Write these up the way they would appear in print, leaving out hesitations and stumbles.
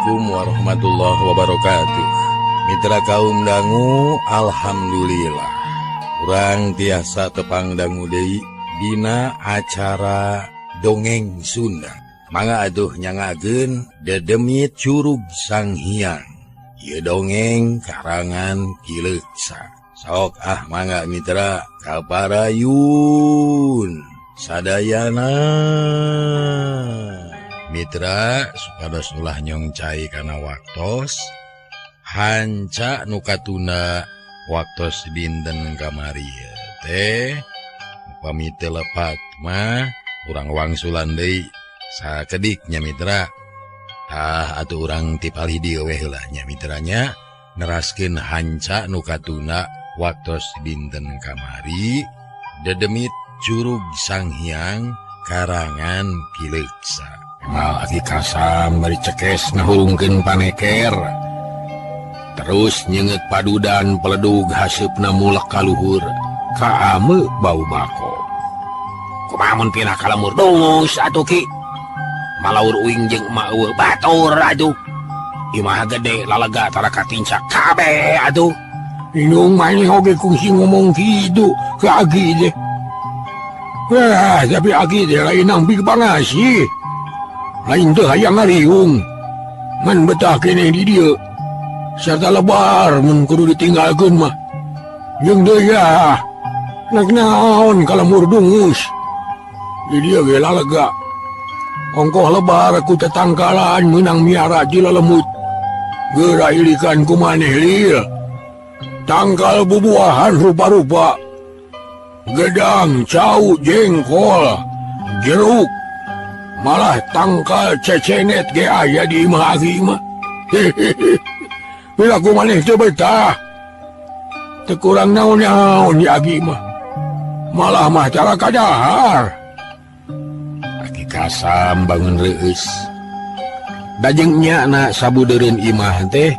Assalamualaikum warahmatullahi wabarakatuh. Mitra kaum dangu, alhamdulillah urang tiasa tepang dangu deui dina acara Dongeng Sunda. Mangga atuh nyangakeun Dedemit Curug Sang Hyang. Ieu dongeng karangan Ki Leuksa. Sok ah mangga mitra kaparayun sadayana. Mitra supados ulah nyongcai kana waktos hanca nu katunda waktos dinten kamari teh upami teu lepat mah urang wangsulan deui sakedik nya mitra. Tah atuh urang ti palih dieu we heula nya mitranya neraskeun hanca nu katunda waktos dinten kamari Dedemit Curug Sang Hyang karangan Ki Leuksa. Mal aki kasam bari cekes ngahurungkeun paneker. Terus nyenget padudan peledug haseupna mulek ka luhur kaame bau bako. Kumaha mun pindah ka lemur dungus atuh Ki? Malaur uing jeung emak eueuh batur atuh. Imah gede lalega tara katincak kabeh atuh. Indung maneh oge kungsi ngomong kitu ka aki teh. Wah, tapi aki teh lain nang bangasih. Lain teu hayang ngariung. Ngan betah keneh di dieu. Sarta lebar mun kudu ditinggalkeun mah. Jeung deui ah. Nek naon ka lemur dungus. Di dieu ge lalega. Ongkoh lebar ku tetangkalan meunang miara di lelemut. Geura ilikan ku maneh lil. Tangkal bubuahan rupa-rupa. Gedang, cau, jengkol, jeruk. Malah tangkal cecenet ge aya di imah aki mah. Bila ku maneh teu betah. Teu kurang naon-naon di aki mah. Malah mah cara kadahar. Aki kasam bangun reueus. Dajeng nyana sabudeureun imah teh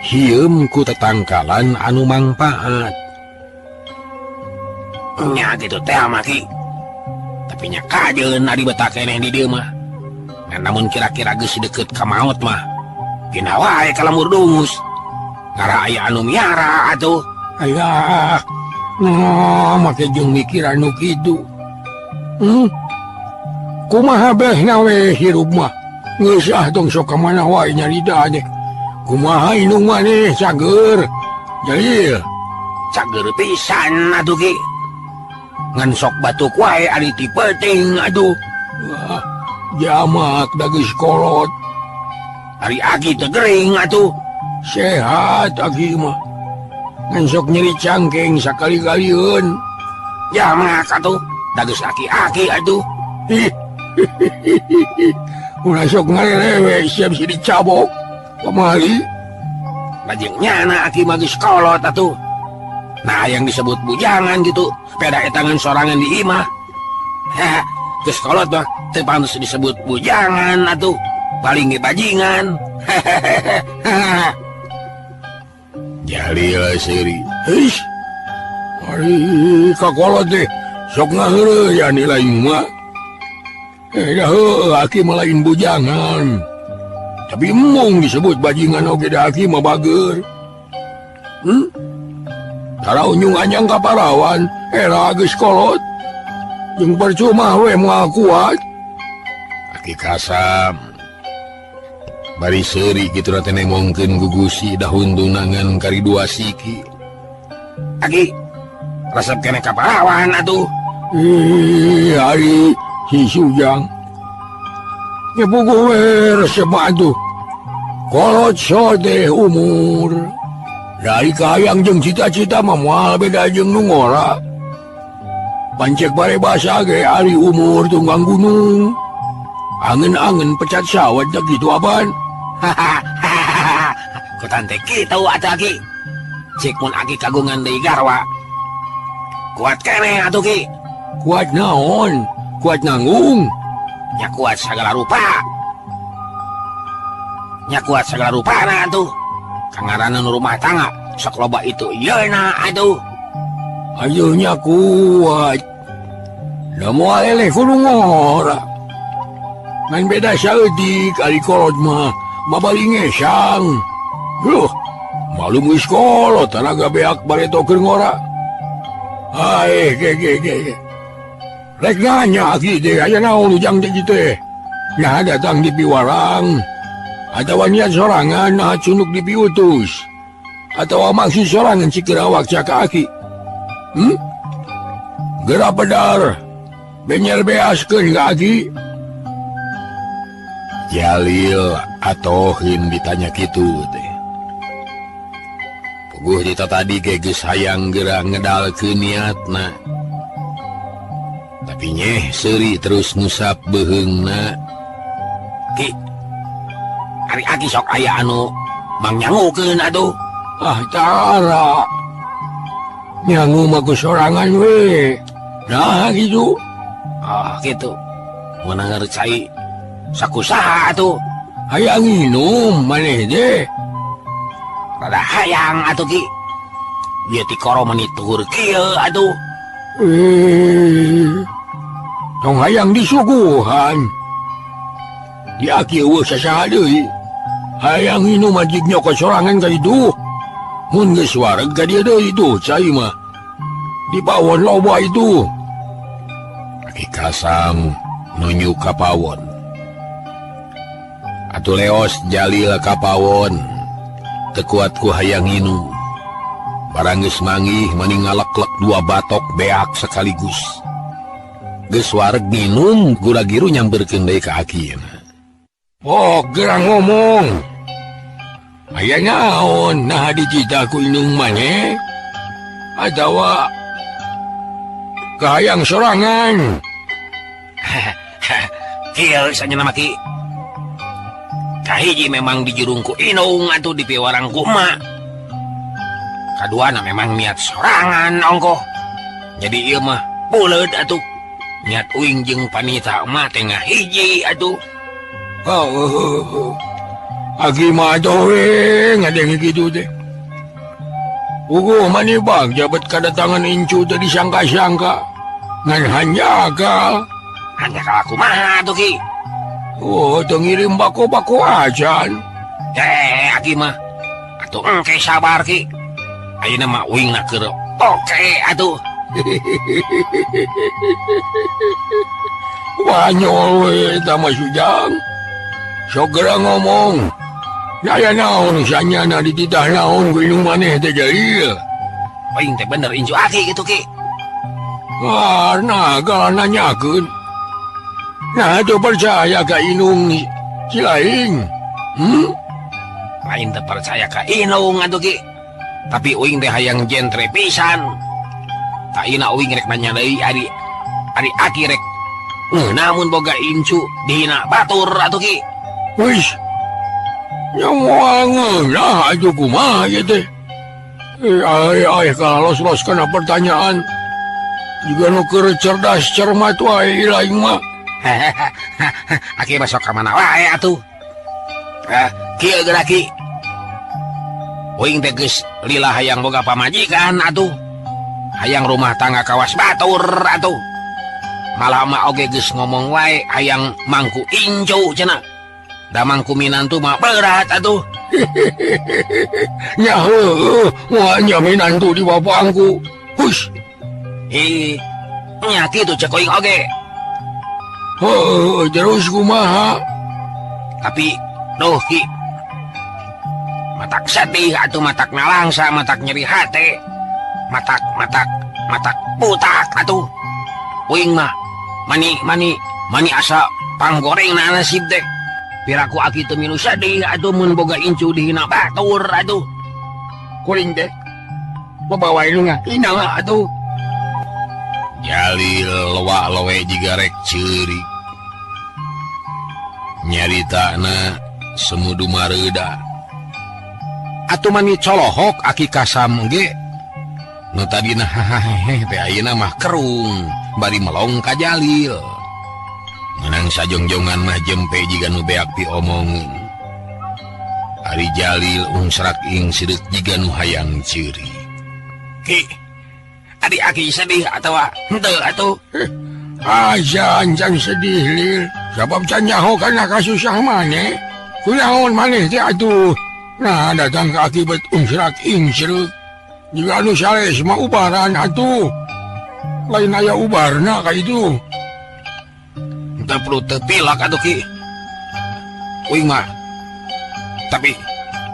hieum ku tetangkalan anu mangpaat. Nya kitu teh mah Ki. Tapi nya kajeun ari betah keneh di dieu mah. Ngan namun kira-kira geus deukeut ka maot mah. Pindah wae ka lemur dungus. Ngara aya anu miara atuh. Ayah, nah make jeung mikir anu kitu. Kumaha behna we hirup mah. Geus ah tong sok ka mana wae nyarita teh. Kumaha indung maneh cager. Jalil, cager pisan atuh Ki. Ngan sok batuk wae ari ti peuting atuh. Wah, jamak da geus kolot. Ari aki teh gering atuh. Sehat aki mah. Ngan sok nyeri cangkeng sakali-kalieun. Jamak atuh, da geus aki-aki atuh. Ulah sok ngarelewe siap si dicabok. Pamali. Lajeng nyana aki mah geus kolot atuh. Nah yang disebut bujangan gitu, peda etangan sorangan di imah. Heh, geus kolot mah teu pantes disebut bujangan atuh, paling ge bajingan. Hehehe. Jalil seuri. Heuh. Ari kakolot teh sok ngaheureuyan nilai mah. Dah heueuh aki mah lain bujangan. Tapi embung disebut bajingan oge da aki mah bager. Tara unyung anyang ka parawan, era geus kolot. Jeung percuma we moal kuat. Aki kasam. Bari seuri kitu teh nemongkeun gugusi dahun tunangan kari dua siki. Aki, resep keneh ka parawan atuh. Ih, ari si Sujang. Ya puguh we resep mah atuh. Kolot sodeh umur. Dari kahayang jeung cita-cita mah moal beda jeung nu ngora. Pancek bare basa ge ari umur tunggang gunung. Angen-angen pecat sawat teh kitu apaan? Ku tante kitu atuh aki. Cik mun aki kagungan deui garwa. Kuat keneh atuh Ki. Kuat naon? Kuat nanggung. Nya kuat sagala rupa. Nya kuat sagala rupana atuh. Kangaranan rumah tangga sok loba itu yeuna atuh. Ayeuna kuat. Da moal eleh kudu ngora. Ngan beda saeutik ari kolot mah Babali ngesang. Duh, malu geus kolot tanaga beak bareto keur ngora. Aeh, ge ge ge. Rek nanya aki teh aya naon ujang teh kitu teh. Nah datang di piwarang. Atawa niat sorangan nah cunuk di piutus. Atawa maksud sorangan cik awak caka aki. Geura pedar. Benyer beaskeun ka aki. Jalil atohin ditanya kitu teh. Puguh dita tadi ge geus hayang geura ngedalkeun niatna. Tapi nyeh seuri terus ngusap beuheungna. Ki, ari aki sok aya anu mangnyangukeun atuh. Ah tara. Nyangu mah ku sorangan we. Nah gitu. Ah gitu. Meunang cai sakusaha atuh. Hayang nginum maneh teh. Rada hayang atuh Ki. Ieu tikoro meni tuhur kieu atuh. Tong hayang disuguhan. Di aki eueuh sasaha deui. Hayang nginum majig nyokot sorangan ka ditu. Mun geus wareg ka dieu deui tuh cai mah. Di pawon loba itu. Aki Kasam nunjuk ka pawon. Atuh leos Jalil ka pawon. Teu kuat ku hayang nginum. Barang geus manggih mani ngaleklek dua batok beak sekaligus. Geus wareg nginum gura-giru nyamberkeun deui ka akina. Oh, geura ngomong. Aya naon nah dicita ku inung maneh? Atawa kahayang sorangan. Kieu sanyana mah Ki. Kahiji memang dijurung ku inung atuh dipiwarang ku emak. Kaduana memang niat sorangan ongkoh. Jadi ieu mah buleud atuh. Niat uing jeung panita emak teh ngahiji atuh. Oh, agi mah atuh we ngadenge kitu teh. Uguh mani bang jabat kadatangan incu teh disangka-sangka. Ngan hanjakal. Hanjakal kumaha atuh Ki? Oh, teu ngirim bako-bako acan. Aki mah. Atuh engke sabar Ki. Ayeuna mah uing na keur oke atuh. Wanyol we eta mah Sujang. Sok geura ngomong. Aya naon sanyana dititah naon ku inung maneh teh Jalil. Uing teh bener incu aki kitu Ki. Ah, nah galah nanyakeun. Nah, teu percaya ka inung si lain. Lain teu percaya ka inung atuh Ki. Tapi uing teh hayang jentre pisan. Taina uing rek nanya deui ari ari aki rek. Namun boga incu dihina batur atuh Ki. Wis. Nya moal ngeunah atuh kumaha ieu teh. Ai kalau los-los kana pertanyaan. Juga nu keur cerdas cermat wae lain mah. Aki masuk ka mana wae atuh. Kieu geura Ki. Uing teh geus lila hayang boga pamajikan atuh. Hayang rumah tangga kawas batur atuh. Malah mah oge geus ngomong wae hayang mangku incu cenah. Da mangku minantu mah berat atuh. Nya heueuh, moal nya minantu di bapangku. Hush. Ih, nya kitu cek uing oge. Heueuh, terus kumaha? Tapi duh Ki. Matak sedih atuh, matak nalangsa, matak nyeri hate. Matak matak matak butak atuh. Uing mah mani mani mani asa panggoreng na nasib teh. Piraku aki teu milu sedih atuh mun boga incu dihina batur atuh. Kuring teh babawa inung hina atuh. Jalil loa lowe jiga rek ceurik. Nyaritana semudu mareuda. Atuh mani colohok aki Kasam ge. Nu tadina hahahehe teh ayeuna mah kerung bari melong ka Jalil. Menang sajongjongan mah jempe jiga nu beak piomongin. Ari Jalil ungsrak ing sireuk jiga nu hayang ceurik. Ki, adi aki sedih atawa henteu atuh? Aja anjang sedih Lil, sabab can nyaho kana kasusah maneh. Kunaon maneh teh atuh. Nah datang ke akibat ungsrak insruk. Juga anu sales mah ubaran atuh. Lain aya ubarna ka itu. Teu perlu teu pilak atuh Ki. Uing mah. Tapi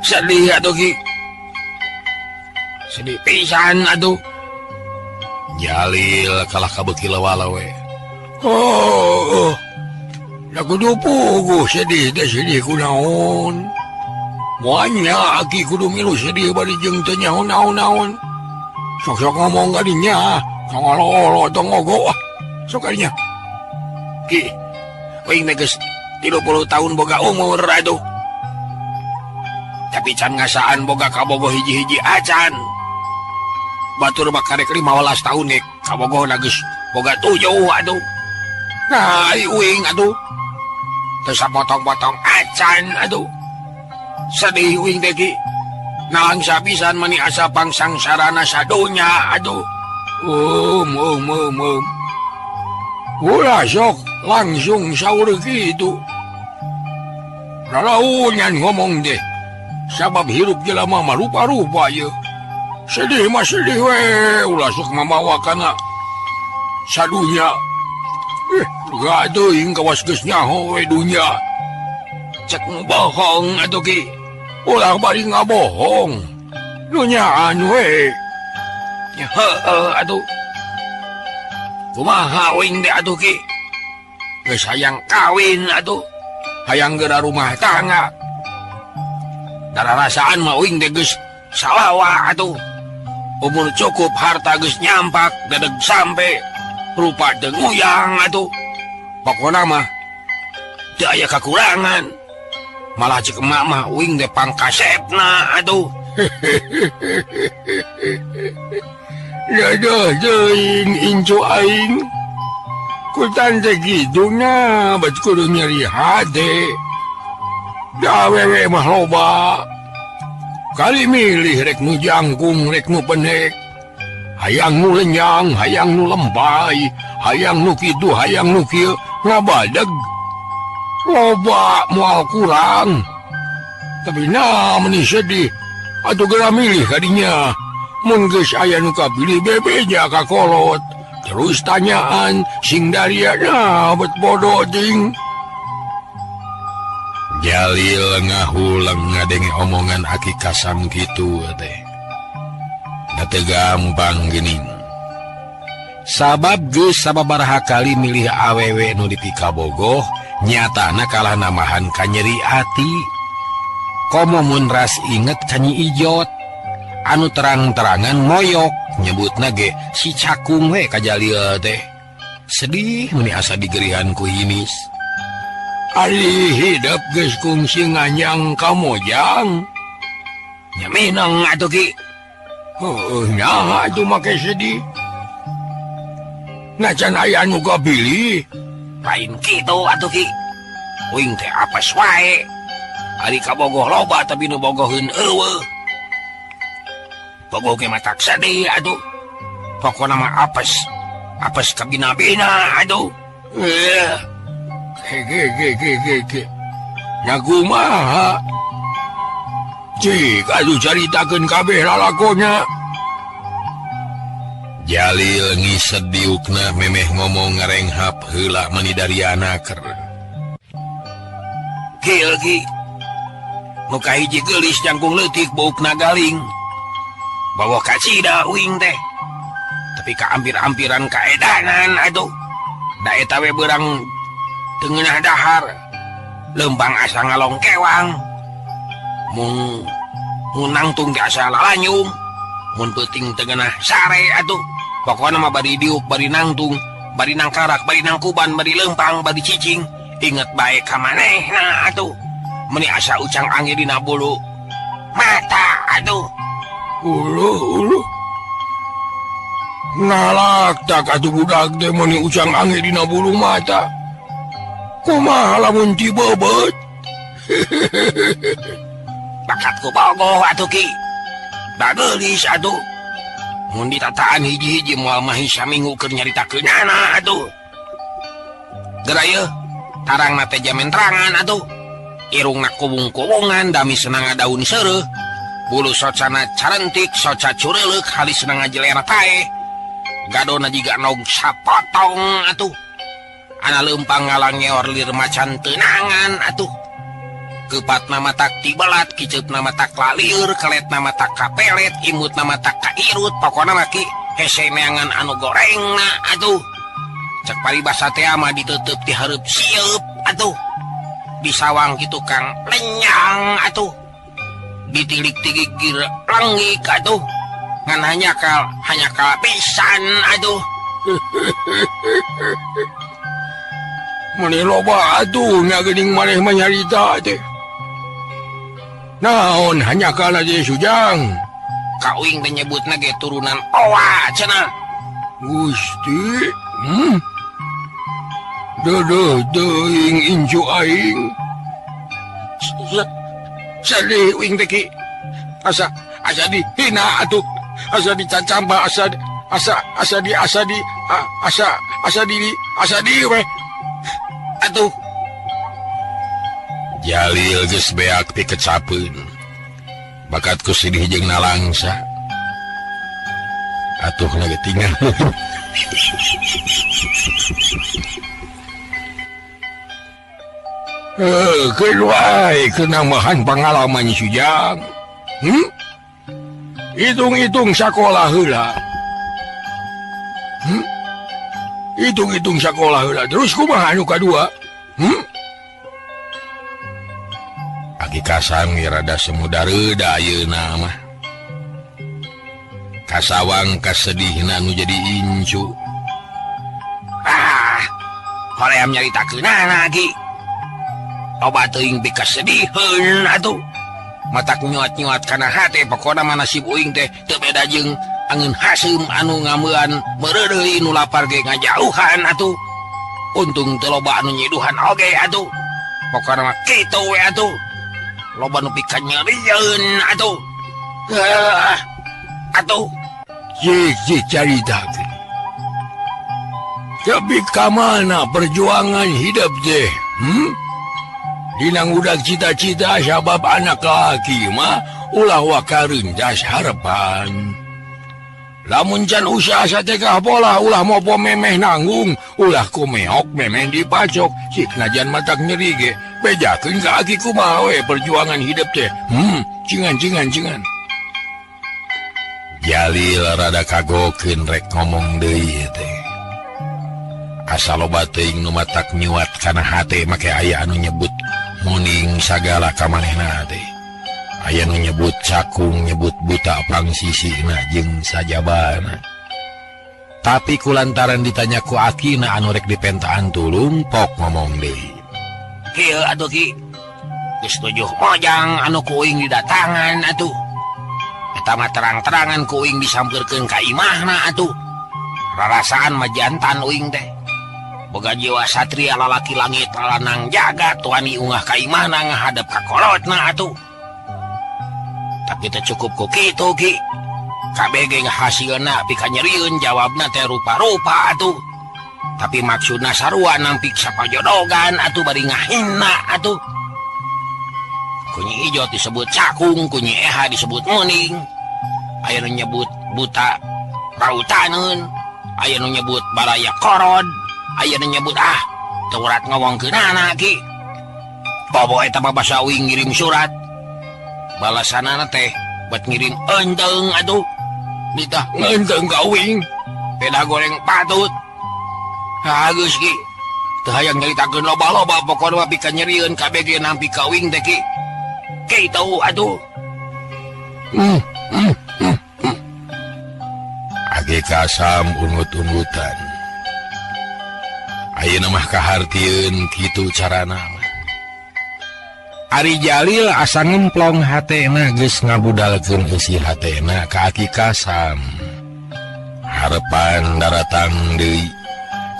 sedih atuh Ki. Sedih pisan atuh. Jalil kalah kabeuki lewala we. Oh. Da kudu puguh sedih teh sedih kunaon. Moalnya aki kudu milu sedih bari jeung teu nyaho naon-naon. Sok-sok ngomong ka dinya, tong olo-olo tong ngogo ah. Sok ka dinya. Ki, uing teh geus 30 tahun boga umur atuh. Tapi can ngasaan boga kabogoh hiji-hiji acan. Batur mah karek 15 tahun nek kabogohna geus boga 7 atuh. Nah, ai uing atuh. Teu sapotong-potong acan atuh. Sedih uing teh Ki. Nalangsa pisan mani asa pangsangsarana sadonya atuh. Ulah sok langsung saur kitu. Lalaunyan ngomong deh. Sabab hirup jelema mah rupa-rupa ieu. Sedih mah sedih we, ulah sok mamawa kana sadunya. Gak teuing kawas geus nyaho we dunya. Cek bohong atuh Ki. Ulah bari ngabohong. Dunyaan we. Ya heueuh atuh. Kumaha uing teh atuh Ki? Geus hayang kawin atuh. Hayang geura rumah tangga. Dararasaan mah uing teh geus salawa atuh. Umur cukup harta geus nyampak dedeg sampe rupa teu nguyang atuh. Pokona mah teu aya kakurangan. Malah cek emak mah uing teh pangkasepna atuh. Dadah teuing incu aing. Kutan teh kitu nya bet kudu nyeri hate. Da awewe mah loba. Kali milih rek nu jangkung rek nu pendek. Hayang nu lenyang, hayang nu lempai, hayang nu kitu, hayang nu kieu, ngabadeg. Loba moal kurang. Tapi nah meni sedih. Atuh geura milih kadinya. Mun geus aya nu kapilih bebeja ka kolot. Terus tanyaan sing daria nah bet bodoh ting. Jalil ngahulang ngadenge omongan Aki Kasam kitu teh. Da teu gampang geuning. Sabab geus sababaraha kali milih awewe nu dipikabogoh, nyatana kalah namahan ka nyeri ati. Komo mun ras inget ka Nyi Ijot, anu terang-terangan moyok nyebutna ge si Cakung we ka Jalil teh. Sedih meni asa digerihan ku hinis. Ari hidup geus kungsi nganyang ka mojang. Nya mineng atuh Ki. Heueuh nya atuh make sedih. Nacan aya anu kapilih. Lain kitu atuh Ki. Uing teh apes wae. Ari kabogoh loba tapi nu bogoheun eueuh. Bogoh ge matak sedih atuh. Pokona mah apes. Apes kabina-bina atuh. Ge. Nya kumaha? Cik atuh caritakeun kabeh lalakonya. Jalil ngised diukna memeh ngomong ngarenghap heula mani dariana ker. Kieu Ki. Nu kahiji geulis jangkung leutik buukna galing. Bawa kacida uing teh. Tapi kaampir-ampiran kaedanan atuh. Da eta we beurang teu ngeunah dahar. Leumpang asa ngalongkewang. Mun nangtung ge asa lalanyum. Mun peuting teu ngeunah sare atuh. Pokona mah bari diuk, bari nangtung, bari nangkarak, bari nangkuban, bari leumpang, bari cicing. Inget bae ka manehna atuh. Meni asa ucang angin dina bulu mata atuh. Uluh uluh. Nalak tak atuh budak teh meni ucang angin dina bulu mata. Kumaha lamun cibebeut? Bakat ku bogoh atuh Ki. Bageulis atuh. Mun ditataan hiji-hiji moal mah saminggu keur nyaritakeunana atuh. Geura yeuh, tarangna teh jamin terangan atuh. Irungna kubung-kubungan dami senanga daun seureuh. Bulu socana carentik soca cureuleuk halis senanga jelera tae. Gadona jiga nog sapotong atuh. Ana leumpang ngalangeor lir macan tenangan atuh. Kepat nama tak tibelat, kiceut nama tak lalieur, kelet nama tak kapelet, imut nama tak kairut, pokona mah ki hese neangan anu gorengna atuh. Cek paribasa teh mah ditutup ti hareup sieup atuh. Disawang kitu kang lenyang atuh. Ditilik ti gigir lenggik atuh. Ngan hanya kal pisan atuh. Mani loba atuh nya geuning maneh mah nyarita teh. Naon hanya kala je Sujang. Ka uing teh nyebutna ge turunan owa cenah. Gusti, Deudeuh teuing incu aing. Sedih uing teh ki. Asa asa dihina atuh. Asa dicacamba asa asa asa di asa di asa asa di asa di we. Atuh. Jalil geus beak pikecapeun. Bakat ku sidih jeung nalangsa. Atuh na ge tinggal. Keun wae kenamahan pengalaman Sujang. Hitung-hitung sakola heula. Hitung-hitung sakola heula. Terus kumaha anu kadua? Aki Kasam rada semu dareuda ayeuna mah. Kasawang kasedihna nu jadi incu. Ah, hoream nyaritakeunana ki. Loba teuing pikasediheun atuh. Matak nyuat-nyuat kana hate pokona mah nasib uing teh teu beda jeung angeun haseum anu ngameuan meureureuy nu lapar ge ngajauhan atuh. Untung teu loba anu nyiduhan oge atuh. Pokona mah kitu we atuh. Loba nu pika nyerieun atuh. Atuh. Jik caritakeun. Tapi kamana perjuangan hidup teh? Dina ngudag cita-cita sabab anak laki mah ulah waka rendas harapan. Lamun can usaha satekah pola ulah mopo memeh nanggung, ulah kumeok memeh dipacok, cik najan matak nyeri ge, bejakeun ka aki kumaha we perjuangan hidup teh. Cingan cingan cingan. Jalil rada kagokeun rek ngomong deui teh. Asa loba teuing nu matak nyuat kana hate make aya anu nyebut muning sagala ka manehna teh. Aya nu nyebut cakung, nyebut buta pangsisina jeung sajabana. Tapi kulantaran ditanya ku akina anu rek dipentaan tulung pok ngomong deui. Kieu atuh ki. Geus 7 mojang anu ku uing didatangan atuh. Eta mah terang-terangan ku uing disampeurkeun ka imahna atuh. Rarasaan mah jantan uing teh. Boga jiwa satria lalaki langit lalanang jagat wani ungah ka imahna ngahadep ka kolotna atuh. Tapi teu cukup ku kitu ki. KBG hasilna pika nyerieun jawabna teh rupa-rupa atuh. Tapi maksudna sarua nampik sapajodogan atuh bari ngahina atuh. Kunyi Ijot disebut cakung, kunyi Eha disebut muning. Aya nu nyebut buta rautaneun, aya nu nyebut baraya korod, aya nu nyebut ah teu urat ngomongkeunana ki. Bobo eta mah basa uing ngirim surat. Balasanana teh buat ngirim enteung atuh. Nitah ngeunteung ka uing. Beda goreng patut. Geus ki. Teu hayang nyaritakeun loba-loba pokona mah pika nyerieun KBG nampi ka uing teh ki. Kitu atuh. Aki Kasam ungut-ungutan. Ayeuna mah kahartieun kitu carana mah. Ari Jalil asa ngemplong hatena geus ngabudalkeun eusi hatena ka Aki Kasam. Harepan daratang deui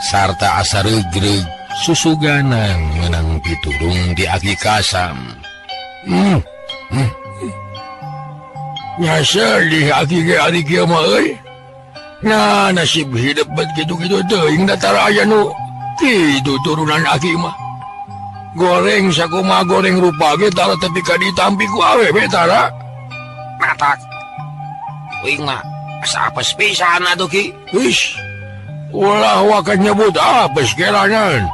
sarta asa reugreug susuganan meunang pitulung di Aki Kasam. Nya sedih aki ge ari kieu mah euy. Nah nasib hidup bet kitu-kitu teuing da tara aya nu kitu turunan aki mah. Goreng sakumaha goreng rupa ge tara tepi ka ditampi ku awewe tara. Matak. Uing mah asa apes pisan atuh Ki. Wis. Ulah waka nyebut apes keranan.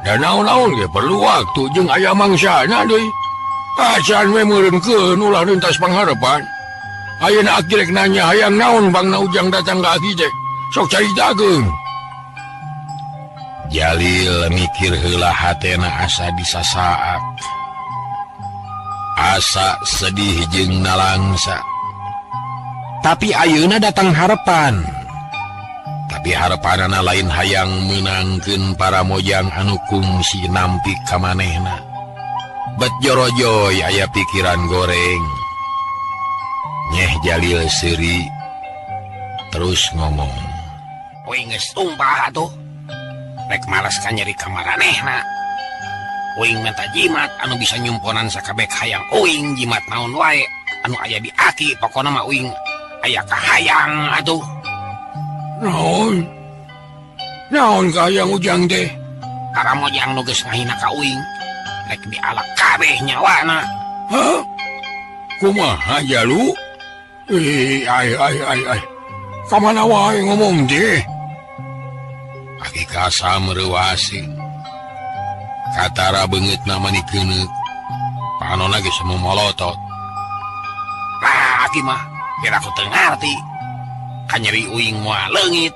Da naon-naon ge perlu waktu jeung aya mangsana deui. Acan we meureunkeun ulah rentas pangharepan. Ayeuna aki rek nanya hayang naon bangna Ujang datang ka aki teh. Sok caritakeun. Jalil mikir heula hatena asa disasaak. Asa sedih jeung nalangsa. Tapi ayeuna datang harepan. Tapi harepanana lain hayang meunangkeun para mojang anu kungsi nampi ka manehna. Bet jorojoy aya pikiran goreng. Nyeh Jalil seuri terus ngomong. Uing geus tumpah atuh. Rek malas ka nyeri ka maranehna. Uing minta jimat anu bisa nyumponan sakabeh hayang uing jimat naon wae anu aya di aki pokona mah uing aya kahayang atuh. Naon? Naon kahayang Ujang teh? Karamojang nu geus ngahina ka uing rek dialak kabeh nyawana. Hah? Kumaha Jalu? Ai ai ai ai. Kamana wae ngomong teh? Aki Kasam reuasing. Katara beungeutna mani keuneuk. Panona geus molotot. Lah aki mah kira ku teu ngarti. Kanyeri uing moal leungit.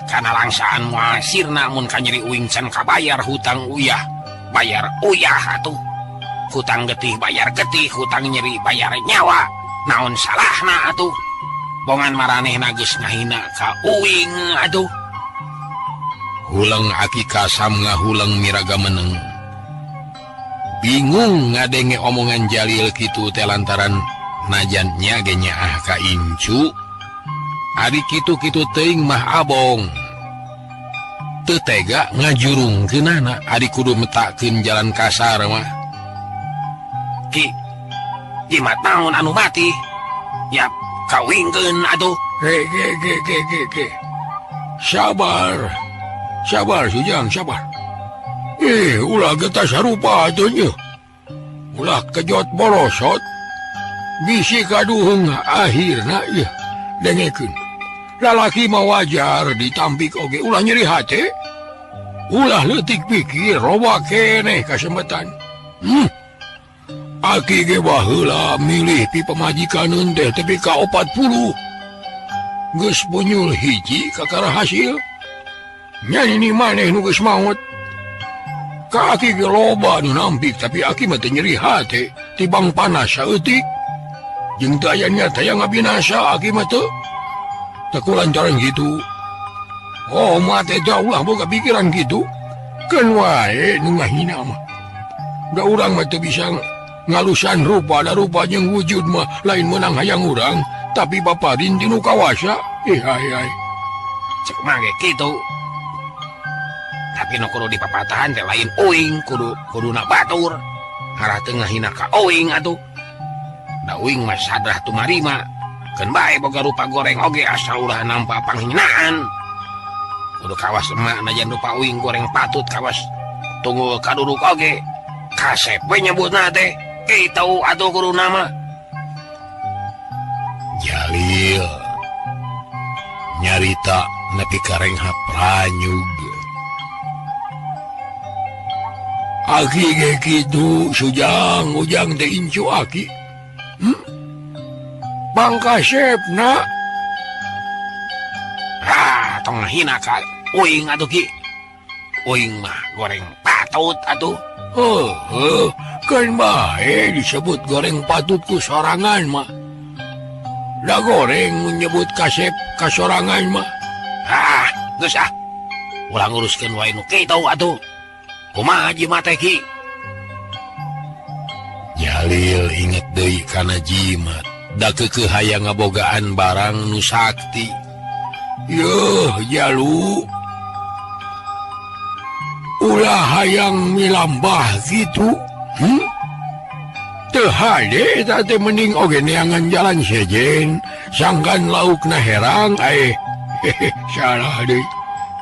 Kana langsaan moal sirna mun kanyeri uing can kabayar hutang uyah. Bayar uyah atuh. Hutang getih bayar getih, hutang nyeri bayar nyawa. Naon salahna atuh? Bongan maranehna geus ngahina ka uing atuh. Huleng Aki Kasam ngahuleng miraga meneng. Bingung ngadenge omongan Jalil kitu teh lantaran najan nya ge nyaah ka incu. Ari kitu-kitu teuing mah abong. Teu tega ngajurungkeunana ari kudu metakeun jalan kasar mah. Ki, jimat naon anu mati? Ya kawingkeun atuh. Ge ge ge ge ge ge. Sabar. Sabar Sujang, sabar. Ulah getas sarupa atuh nya. Ulah kejot borosot. Bisi kaduhung akhirna ieu dengekeun. Lalaki mah wajar ditampik oge ulah nyeri hate. Ulah leutik pikir loba keneh kasempetan. Aki ge baheula milih pi pamajikan teh tepi ka 40. Geus bunyul hiji kakara hasil. Nyanyi maneh nu geus maot. Ka aki ge loba nu nampik tapi aki mah teu nyeri hate tibang panas saeutik. Jeung teu aya niat hayang ngabinasa aki mah teu. Teu kulantaran kitu. Oh mah teh ulah boga pikiran kitu. Keun wae nu ngahina mah. Da urang mah teu bisa ngalusan rupa da rupa jeung wujud mah lain meunang hayang urang tapi baparin ti nu kawasa. Ai ai. Cek mah ge kitu. Tapi nu kudu dipapatahan teh lain uing kudu kuduna batur. Harah teu ngahina ka uing atuh. Da uing mah sadrah tumarima. Keun bae boga rupa goreng oge asal ulah nampa panghinaan. Kudu kawas emak najan rupa uing goreng patut kawas tunggu kaduruk oge. Kasep we nyebutna teh. Kitu atuh kuduna mah. Jalil nyarita nepi ka renghap ranyug. Aki ge kitu Sujang, Ujang teh incu aki. Bangkasepna. Ah, tong hina ka uing atuh Ki. Uing mah goreng patut atuh. Heuh, keun bae disebut goreng patut ku sorangan mah. Da goreng menyebut kasep ka sorangan mah. Ah, geus ah. Ulah nguruskeun wae nu kitu atuh. Kumaha jimat teh Ki? Jalil inget deui kana jimat. Da keukeuh hayang ngabogaan barang nu sakti. Yeuh, Jalu. Ulah hayang milambah kitu. Teu hade eta teh mending oge neangan jalan sejen, sangkan laukna herang ae. Salah deui.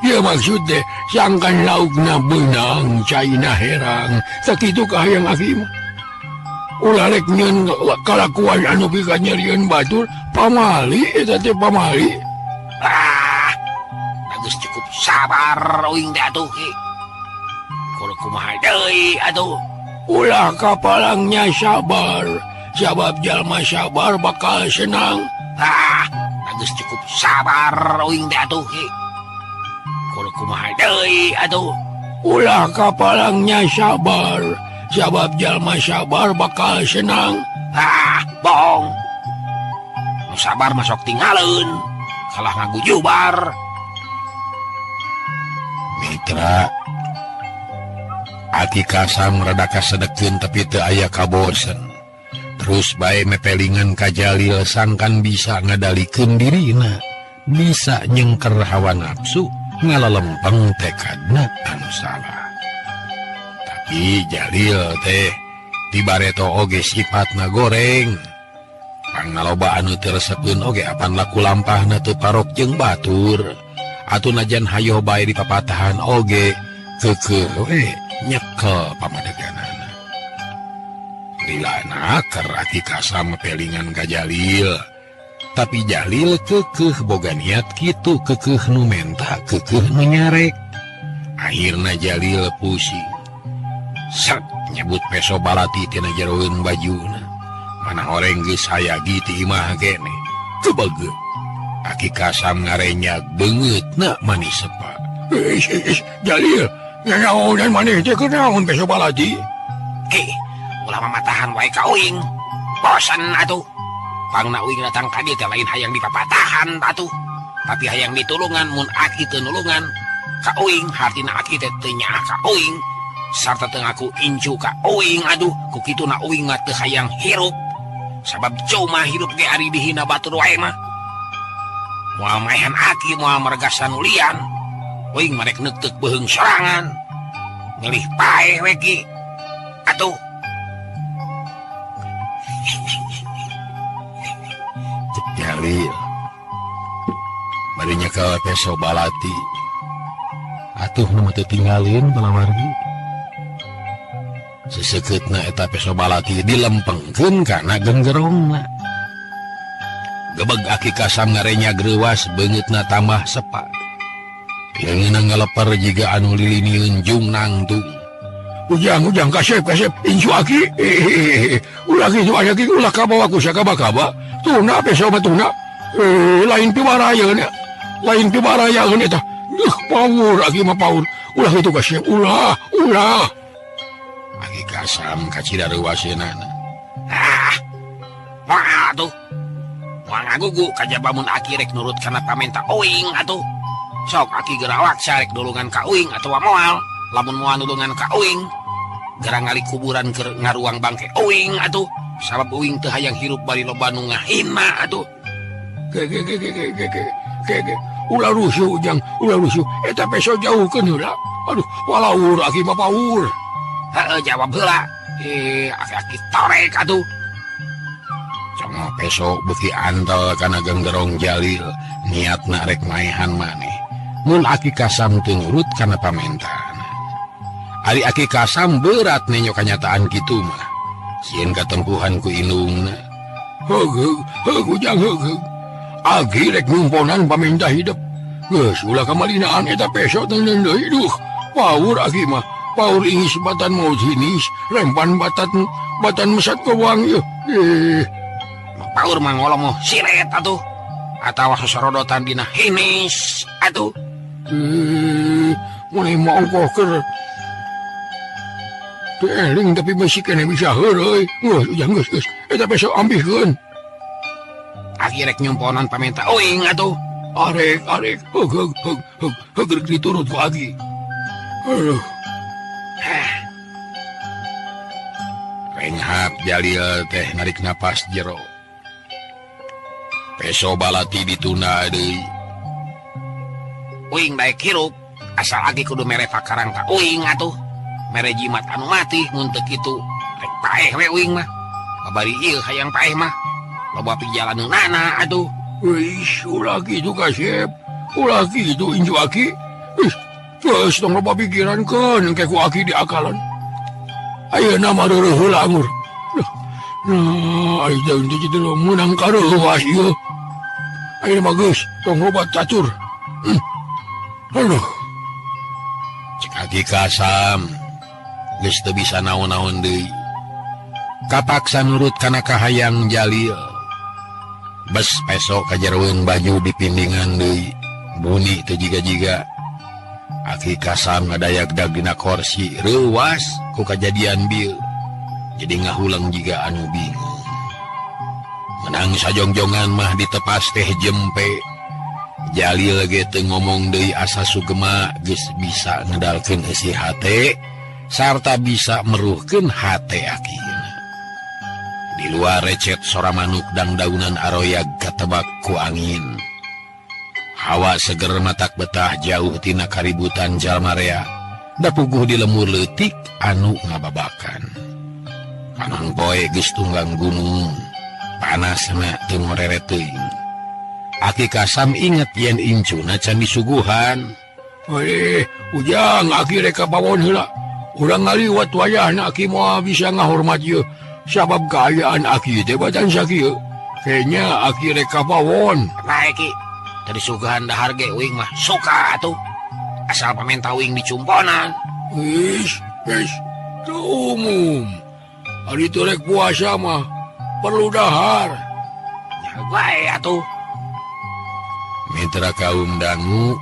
Ieu maksud teh sangkan laukna beunang caina herang. Sakitu kahayang aki mah. Ulah rek nyeun kalakuan anu pika nyerieun batur pamali eta teh pamali. Ah, bagus cukup sabar uing teh atuh ki. Kudu kumaha deui atuh. Ulah kapalangnya sabar, sabab jalma sabar bakal senang. Ah, bagus cukup sabar uing teh atuh ki. Kudu kumaha deui atuh. Ulah kapalangnya sabar, sabab jalma sabar bakal senang. Ah, bohong. Nu sabar masuk tinggalin, kalah ngagujubar. Mitra Aki Kasam rada kasedekeun tapi teu aya kabosen. Terus bae mepelingan ka Jalil sangkan bisa ngadalikeun dirina, bisa nyengker hawa nafsu, ngalalempeng tekadna anu salah. Tapi Jalil teh dibareto oge sifatna goreng. Pangaloba anu teu resepeun oge apan laku lampahna teu parok jeung batur. Atuh najan hayoh bae dipapatahan oge keukeuh we nyekel pamadeganana. Lilana keur Aki Kasam pelingan ka Jalil. Tapi Jalil keukeuh boga niat kitu, keukeuh nu menta, keukeuh nu nyarek. Akhirna Jalil pusing. Sek nyebut peso balati tina jeroeun bajuna. Mana oreng geus hayagi ti imah keneh. Kebege. Aki Kasam ngarenyak beungeutna manis sepa. Jalil, nyaonan maneh teh kunaon peso balati? Ki, ulah mamatahan wae ka uing. Bosen atuh. Pangna uing datang ka dieu teh lain hayang dipapatahan atuh. Tapi hayang ditulungan mun aki teu nulungan ka uing, hartina aki teh teu nyaah ka uing. Sarta teu ngaku incu ka uing aduh, ku kituna uing mah teu hayang hirup. Sabab cuma hirup ge ari dihina batur wae mah. Moal maehan aki, moal meregasan ulian. Uing mah rek neuteuk beuheung sorangan. Milih paeh we ki. Atuh. Cek Jalil. Bari nyekel peso balati. Atuh nu teu tinggalin palawargi. Sesekeutna eta peso balati dilempengkeun kana genggerongna. Gebeg Aki Kasam ngarenya greuwas beungeutna tambah sepa. Leungeunna ngaleper jiga anu lilinieun jung nangtung. Ujang, ujang, kasep, kasep, incu aki. Ulah kitu aya ki ulah kabawa ku sakaba-kaba. Tuna peso mah tuna. Lain piwarayeun nya. Lain piwarayeun eta. Duh, paur aki mah paur. Ulah kitu kasep, ulah, ulah. Aki Kasam kacida reuwaseunana. Ah. Moal atuh. Moal ngagugu kajaba mun aki rek nurut kana pamenta uing atuh. Sok aki gerawak sarek nulungan ka uing atawa moal. Lamun moal nulungan ka uing, gerang ngali kuburan keur ngaruang bangke uing atuh. Sabab uing teu hayang hirup bari loba nu ngahina atuh. Ge ge ge ge ge ge ge ge. Ulah rusuh ujang, ulah rusuh. Eta peso jauhkeun heula. Aduh, walaur aki mah paur. Heeh, jawab heula. Aki-aki torek atuh. Congo peso beuki antel kana genggerong Jalil, niatna rek maehan maneh. Mun Aki Kasam teu nurut kana pamentaan. Ari Aki Kasam berat nenyo kanyataan kitu mah. Sieun katempuhan ku indungna. Heug heug heug ujang heug heug. Aki rek numponan pamenta hidup. Geus ulah kamalinaan eta peso teu deui duh. Paur aki mah, paur ingis batan maut hinis, rempan batan mesat kewang ieu. Paur mah ngolomoh silet atuh. Atawa sosorodotan dina hinis atuh. Mulai mau keur teu eling tapi masih kene bisa heureuy. Geus ujang geus geus. Eta peso ambihkeun. Aki rek nyumponan pamenta uing atuh. Arek arek heug heug heug heug heug rek diturut ku aki. Aduh. Renghap Jalil teh narik napas jero. Peso balati ditunda deui. Uing daek hirup, asal aki kudu mere pakarang ka uing atuh. Mere jimat anu mati mun teu kitu rek paeh we uing mah. Babari ieu hayang paeh mah. Loba pijalaneunana atuh. Wis ulah kitu kasep. Ulah kitu incu aki. Ih, geus tong loba pikirankeun engke ku aki diakalan. Ayeuna mah reureuh heula angur. Nah, aing teh kitu meunang kareuwas ieu. Ayeuna mah geus tong loba catur. Aduh. Cek Aki Kasam geus teu bisa naon-naon deui. Kapaksa nurut kana kahayang Jalil. Bes peso kajeroeun baju dipindingan deui. Buni teu jiga-jiga. Aki Kasam ngadayak-dag dina korsi reuwas ku kajadian bieu. Jadi ngahulang jiga anu bingung. Menang sajongjongan mah ditepas teh jempe. Jalil ge teu ngomong deui asa sugema geus bisa ngedalkeun eusi hate sarta bisa meruhkeun hate akina. Di luar recet sora manuk dangdaunan aroyag katebak ku angin. Hawa seger matak betah jauh tina kaributan jalmarea. Da puguh di lemur leutik anu ngababakan. Panon poe geus tunggang gunung, panasna teu ngoreret teuing. Aki Kasam inget yen incuna can disuguhan. Ujang aki rek ka pawon heula. Urang ngaliwat wayahna aki moal bisa ngahormat ieu. Sabab kaayaan aki teh badan sakieu. Kayaknya aki rek ka pawon. Bae ki, teu disuguhan dahar ge uing mah suka atuh. Asal pamenta uing dicumponan. Wis, wis, teu umum. Ari teu rek puasa mah perlu dahar. Ya bae atuh. Mitra kaum dangu,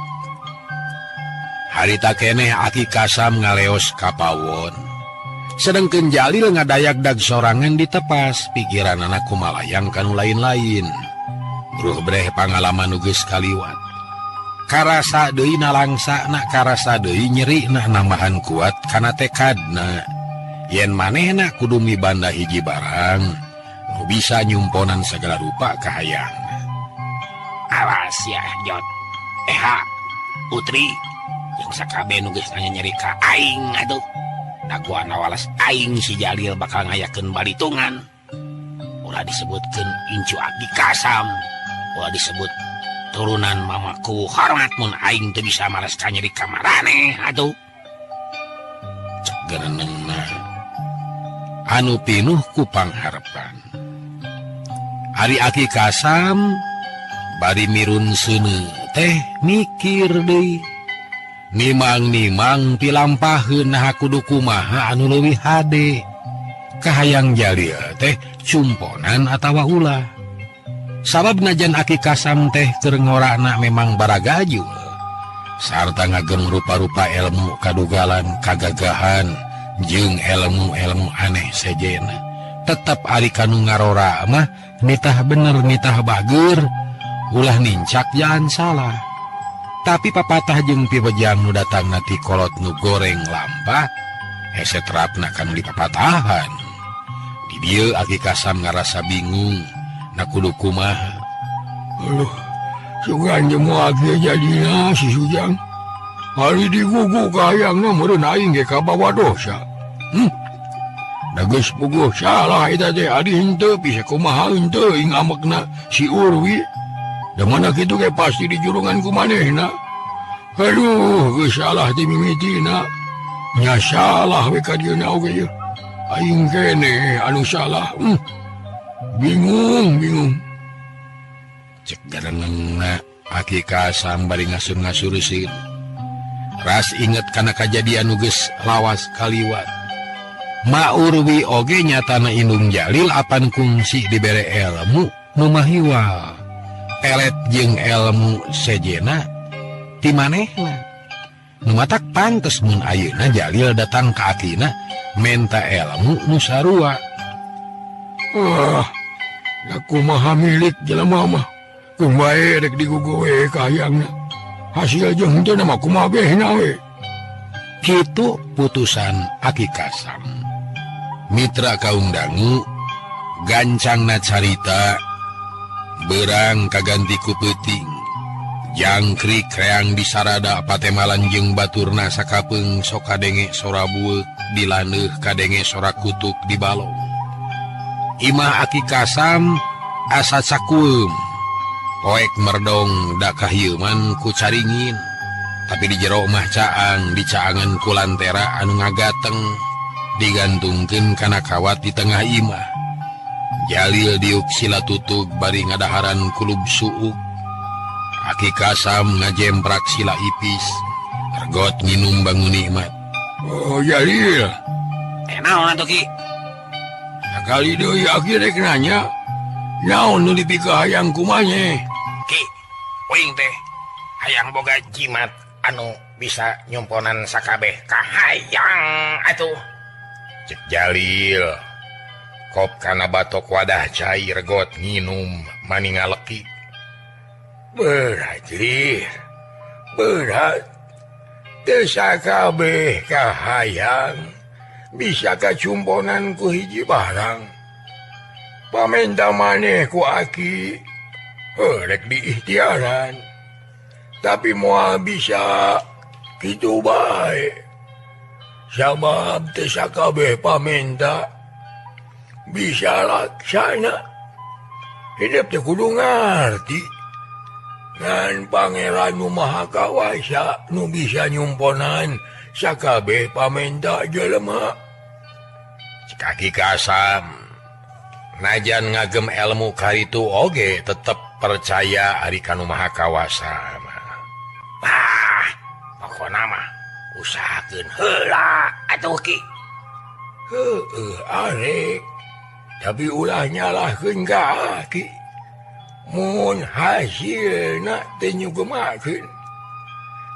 harita keneh Aki Kasam ngaleos ka pawon. Sedengkeun Jalil ngadayak-dag sorangan ditepas, pikiranana kumalayang kanu lain-lain. Bruh breh pangalaman nu geus kaliwat. Karasa deui nalangsana, karasa deui nyerina nambahan kuat kana tekadna. Yen manehna kudu mibanda hiji barang nu bisa nyumponan segala rupa kahayang. Awas ya Jot, Eha, Putri, jeung sakabeh nu geus nanya nyeri ka aing atuh. Dagoan walas aing si Jalil bakal ngayakeun balitungan. Ulah disebutkeun incu Aki Kasam, ulah disebut turunan mamaku hormat mun aing teu bisa mares ka nyeri ka maraneh atuh. Cek gerenengna anu pinuh ku pangharepan. Ari Aki Kasam bari mirun seuneu teh mikir deui. Nimang-nimang pilampaheun naha kudu kumaha anu leuwih hade. Kahayang Jalil teh cumponan atawa ulah. Sabab najan Aki Kasam teh keur ngorana memang baragajul. Sarta ngagem rupa-rupa ilmu kadugalan kagagahan jeung ilmu-ilmu aneh sejena. Tetep ari kanu ngarora mah nitah bener nitah bager, ulah nincak jalan salah. Tapi papatah jeung pibejang nu datangna ti kolot nu goreng lampah, hese terapna kanu dipapatahan. Di dieu Aki Kasam ngarasa bingung, na kudu kumaha. Aduh, sugan jemu aki jadina si Sujang. Hari digugu kahayangna meureun aing ge kabawa dosa. Da geus puguh salah eta teh adi henteu bisa kumaha henteu ing amekna si Urwi. Da mana kitu ge pasti dijurungan ku manehna. Aduh, geus salah ti mimitina. Nya salah we ka dieuna oge ieu. Aing keneh anu salah. Bingung, bingung. Cek garanengna Aki Kasam bari ngasur-ngasurusin. Ras inget kana kajadian nu geus lawas kaliwat. Ma Urwi oge nyatana indung Jalil apan kungsi dibere ilmu nu mahiwal. Pelet jeung ilmu sejena ti manehna. Nu matak pantes mun ayeuna Jalil datang ka akina menta ilmu nu sarua. Wah, da kumaha milik jelema mah. Kumaha rek digugu we kahayangna. Hasil jeung henteu mah kumaha behna we. Kitu putusan Aki Kasam. Mitra kaum dangu gancangna carita berang kaganti ku peuting. Jangkrik reang disarada patemalan jeung baturna sakapeung sok kadenge sora bueuk dilaneuh kadenge sora kutuk di balong. Imah Aki Kasam asa cakueum. Poek merdong da kahieuman ku caringin. Tapi di jero mah caang dicaangan ku lantera anu ngagateng digantungkeun kana kawat di tengah imah. Jalil diuk sila tutug bari ngadaharan kulub suuk. Aki Kasam ngajemprak sila ipis. Regot nginum bangun nikmat. Oh Jalil. Naon atuh Ki? Sakali deui aki rek nanya. Naon nu dipikahayang kumaha? Ki, uing teh hayang boga jimat anu bisa nyumponan sakabeh kahayang atuh. Cek Jalil. Kop kana batok wadah cai regot nginum mani ngaleki. Berat Lir. Berat. Teu sakabeh kahayang bisa kacumponan ku hiji barang. Pamenta maneh ku aki rek diikhtiaran. Tapi moal bisa kitu bae. Sabab teu sakabeh pamenta bisa laksana. Hidup teh kudu ngarti. Ngan Pangeran nu Maha Kawasa nu bisa nyumponan sakabeh pamenta jelema. Cek Aki Kasam najan ngagem ilmu karitu oge tetep percaya ari ka nu Maha Kawasa mah. Ah, pokona mah usahakeun heula atuh Ki. Heueuh arek. Tapi ulah nyalahkeun ka aki. Mun hasilna teu nyugemakeun.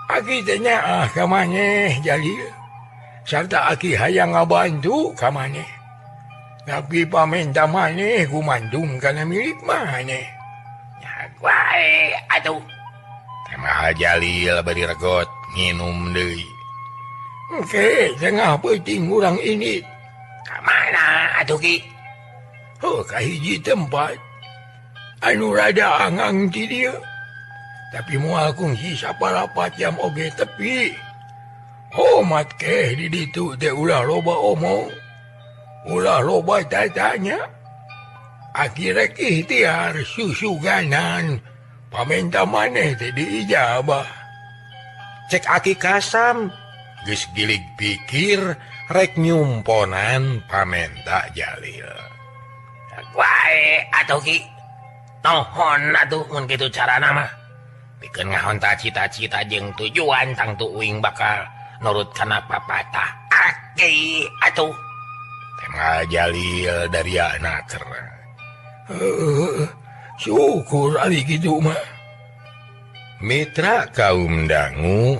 Aki teh nyaah ka maneh Jalil. Sarta aki hayang ngabantu ka maneh. Tapi pamenta maneh gumandung kana milik maneh. Nya wae atuh. Teh Jalil bari regot nginum deui. Oke, tengah peuting urang ini. Ka mana atuh Ki? Oh, ka hiji tempat anu rada angang ti dieu. Tapi moal kungsi saparapat jam oge tepi. Homat keh di ditu teh ulah loba omong. Ulah loba tatanya. Aki rek ikhtiar susuganan pamenta maneh teh diijabah. Cek Aki Kasam geus gilig pikir rek nyumponan pamenta Jalil. Wae atuh Ki. Tohon atuh mun kitu carana mah. Pikeun ngahonta cita-cita jeung tujuan tangtu uing bakal nurut kana papatah aki atuh. Tema Jalil dari anaker. Syukur ari kitu mah. Mitra kaum dangu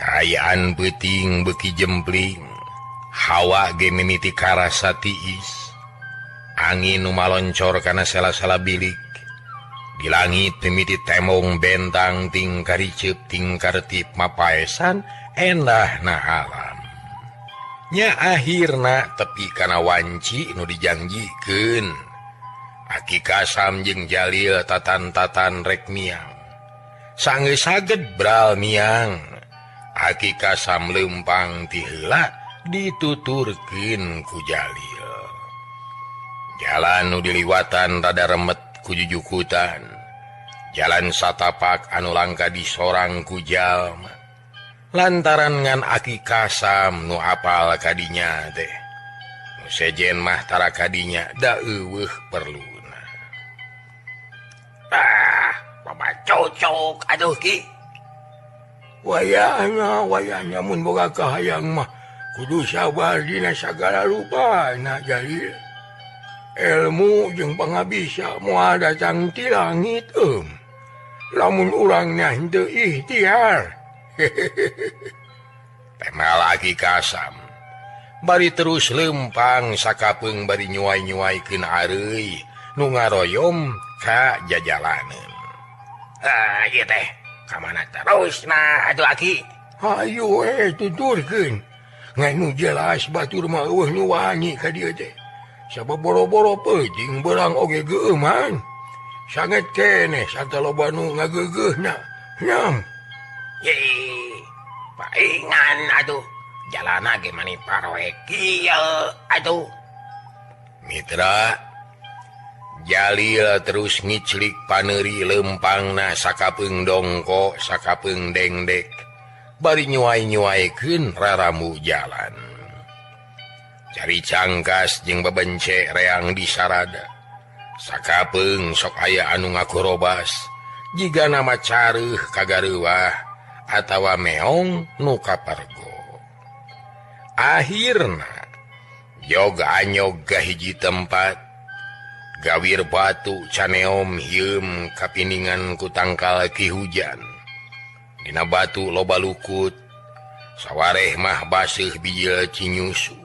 kaayaan peuting beuki jempling. Hawa ge mimiti karasa tiis. Angin nu maloncor kana sela-sela bilik. Di langit mimiti temong bentang tingkariceup tingkartip mapaesan endahna alam. Nya akhirna tepi kana wanci nu dijangjikeun. Aki Kasam jeung Jalil tatan-tatan rek miang. Sanggeus saged bral miang. Aki Kasam leumpang ti heula dituturkeun ku Jalil. Jalan nu diliwatan rada remet ku jujukutan. Jalan satapak anu langka disorang ku jalma. Lantaran ngan Aki Kasam nu apal kadinya teh. Nu sejen mah tara kadinya da eueuh perluna. Ah, loba cocok aduh Ki. Wayahna wayahna mun boga kahayang mah kudu sabar dina sagala rupana Jalil. Ilmu jeung pangabisa moal datang ti langit Lamun urangna henteu ikhtiar. Tema lagi Kasam bari terus lempang sakapeung bari nyuai-nyuaikeun areuy nu ngaroyom ka jajalaneun. Ah, ieu teh ka mana terus nah atuh aki? Hayu tuturkeun. Ngan nu jelas batur mah eueuh nu wani ka dieu teh. Sabab boro-boro peuting beurang oge geueuman. Sanget keneh sarta loba nu ngageugeuhna. Nyam. Ye, paingan atuh. Jalana ge mani paroe kieu atuh. Mitra Jalil terus ngiclik paneuri lempangna sakapeung dongko sakapeung dengdek bari nyuai-nyuaikeun raramu jalan. Cari cangkas jeung bebence reang di sarada. Sakapeung sok aya anu ngakorobas jiga nama careuh kagareuwah atawa meong nu kapargo. Akhirna jog anyog ka hiji tempat gawir batu caneom hieum kapiningan ku tangkal ki hujan. Dina batu loba lukut sawareh mah baseuh bijil cinyusu.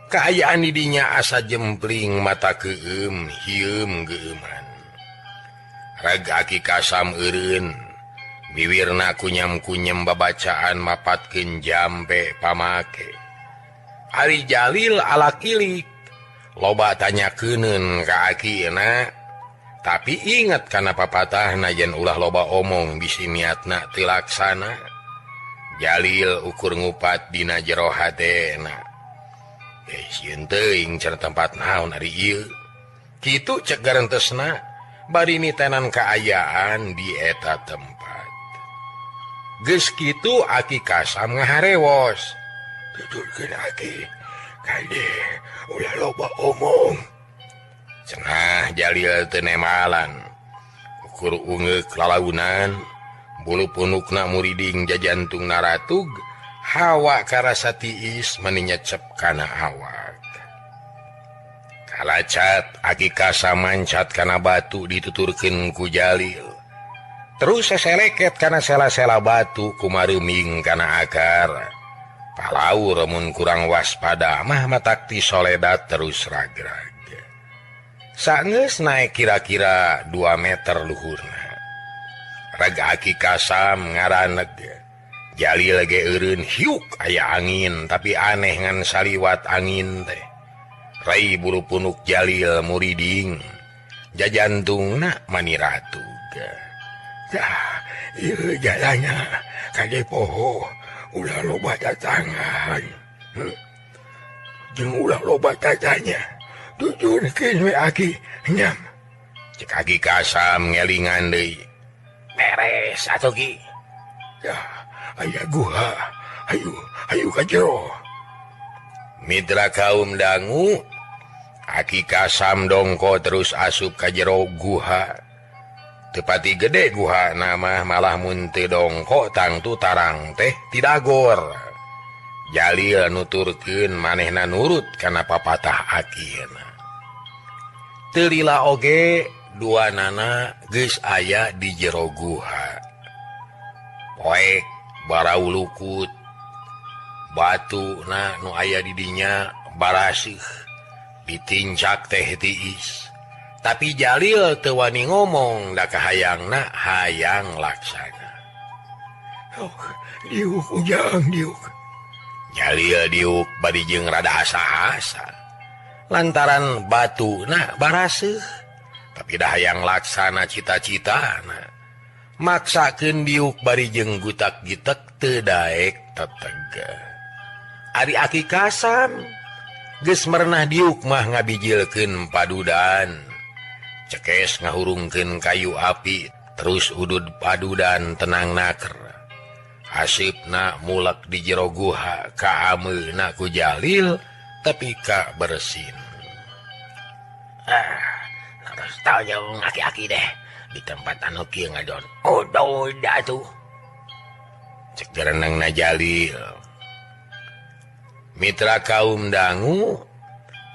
Kaayaan di dinya asa jempling mata keum hieum geuman. Rag Aki Kasam eureun biwirna kunyam-kunyam babacaan mapatkeun jampe pamake. Ari Jalil ala kilik loba tanya keuneun ka akina, tapi inget kana papatahna yen ulah loba omong bisi niatna teu laksana. Jalil ukur ngupat dina jero hatena. Sieun teuing cenah tempat naon ari ieu. Kitu cek garentesna bari nitenan kaayaan di eta tempat. Geus kitu Aki Kasam ngaharewos. Tuturkeun aki kade ulah loba omong. Cenah Jalil teu nemalan. Ukur ungeuk lalaunan, bulu punukna muriding jajantung naratug. Hawa karasa tiis meni nyecep kana awak. Kalacat Aki Kasam mancat kana batu dituturkeun ku Jalil. Terus seseleket kana sela-sela batu kumaruming kana akar. Palaur mun kurang waspada mah matakti soledat terus ragrag. Saenggeus naek kira-kira 2 meter luhurna. Rag Aki Kasam ngaraneg. Jalil ge eureun hiuk aya angin tapi aneh ngan saliwat angin teh. Rai bulu punuk Jalil muriding. Jajantungna mani ratug. Tah, ieu jalana kade poho ulah loba tatangan. Jeung ulah loba tatanya. Tuturkeun we aki nyam. Cek Aki Kasam ngelingan deui. Beres atuh ki. Tah, aya guha, ayo ayo ka jero. Mitra kaum dangu, Aki Kasam dongko terus asup ka jero guha. Tepati gede guha nama malah mun teu dongko tangtu tarang teh tidagor. Jalil nuturkeun manehna nurut kana papatah akina. Teu lila oge dua nana geus aya di jero guha. Poek barau lukut batu na nu aya di dinya barasih ditincak teh tiis. Tapi Jalil teu wani ngomong da kahayangna hayang laksana. Oh, diuk ujang diuk. Jalil diuk bari jeung rada asa-asa lantaran batuna baraseuh tapi dah hayang laksana cita-citana. Maksakeun diuk bari jeung gutak-gitek teu daek teteg. Ari Aki Kasam geus merenah diuk mah ngabijilkeun padudan. Cekes ngahurungkeun kayu api terus udud padudan tenang naker. Hasipna mulak di jero guha ka ameuna ku Jalil tapi ka bersin. Ah, terus tau jeung aki-aki deh di tempat anu kieu ngadon. Oh, udah tuh. Cek gerenengna Jalil. Mitra kaum dangu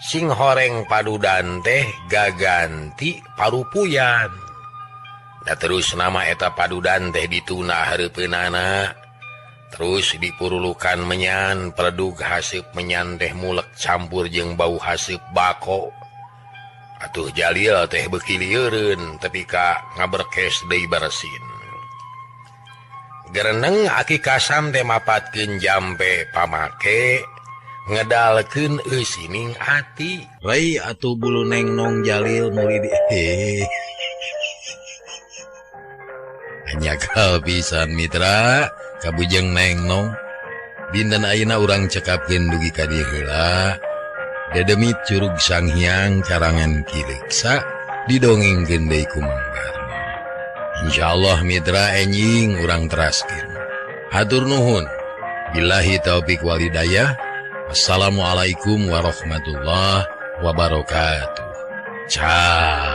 sing horeng padudan teh gaganti parupuyan. Da terus nama eta padudan teh dituna hareupeunana. Terus dipurulukan menyan peledug haseup menyan teh mulek campur jeung bau haseup bako. Atuh Jalil teh beuki lieureun tepi ka ngaberkes deui bersin. Gereneng Aki Kasam teh mapatkeun jampe pamake ngedalkeun eusining ati. Rai atuh bulu neng nong Jalil murid. Hanya pisan mitra kabujeng neng nong. Dinten ayeuna urang cekapkeun dugi ka dieu heula. Dedemit Curug Sanghyang karangan Ki Reksa Didongengkeun deui ku Mang Darma. Insyaallah mitra enjing urang teraskeun. Hatur nuhun. Billahi taufik walhidayah. Wassalamualaikum warahmatullahi wabarakatuh. Ciao.